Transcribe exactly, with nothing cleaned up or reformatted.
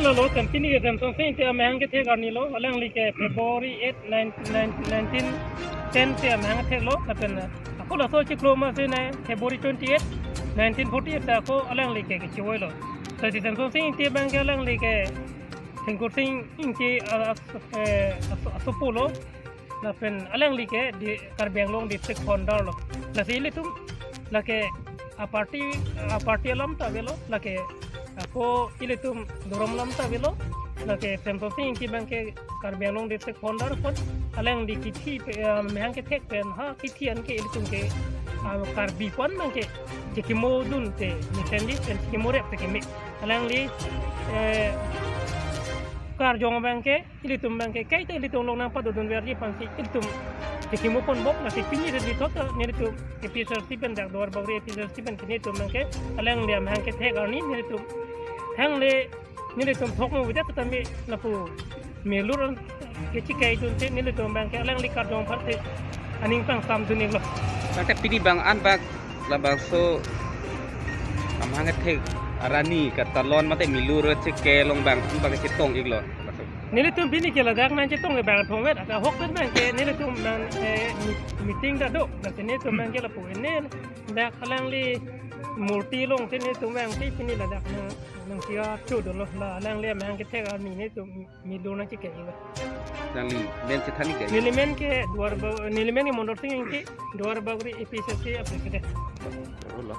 Lo, lo, Samson Ingti, Samson Ingti amahang kethek arni lo, alangli ke February eight, nine, nine, nineteen ten si amahang kethek lo, lapen ako laso chiklo ma si nai February twenty-eight, nineteen forty-eight si ako alangli ke kechevoi lo. Lasi Samson Ingti abang ke alangli ke Thengkur Sing Ingti a-, as-, eh, as-, asopo lo. Lapen alangli ke di Karbi Anglong district founder lo. Lasi ilitum lake a-party, a-party alam ta avelo, lake ako ilitum dhorom alam ta avelo, lake Samson Sing Ingti abang ke Karbi Anglong district founder pon, alangli kithi pe, eh, amahang kethek pen ha kithi an ke ilitum ke, ah, Karbi pon abang ke chekimo dunte mesen di pen chekimo rep te keme. Alangli, eh, karjong abang ke ilitum abang ke kaita ilitum along nangpadodun verji aphansi ilitum chekimo ponbom, lasi pini rili thot nelitum A P H L C pen, dak Duarbagori A P H L C pen ke nelitum abang ke alangli amahang kethek arni nelitum thangle, nelitum thok mo vedet tame lapu milur an kechikai dunte nelitum abang ke alangli karjong aphan te aning pangsamdun-iklo. Tangte pini abang an bak labangso amahang kethek arni katalon mate milur chikai along abang, abang chetong-iklo. Nelitum pini ke ladak nangchetong ke bang thongvet, ahok pen abang ke nelitum abang, eh, mi-, meeting ta do, lasi nelitum abang ke lapu enen dak alangli murti along si nelitum abang ke pini ladak nang, nangsia chodolo, la alangli amahang kethek arni nelitum milur nangchikai-iklo. Alangli men chethan-ik ke? Neli men ke Duarba-, neli men ke Mondol Sing Ingti, Duarbagori A P H L C a-president. Oh, lo.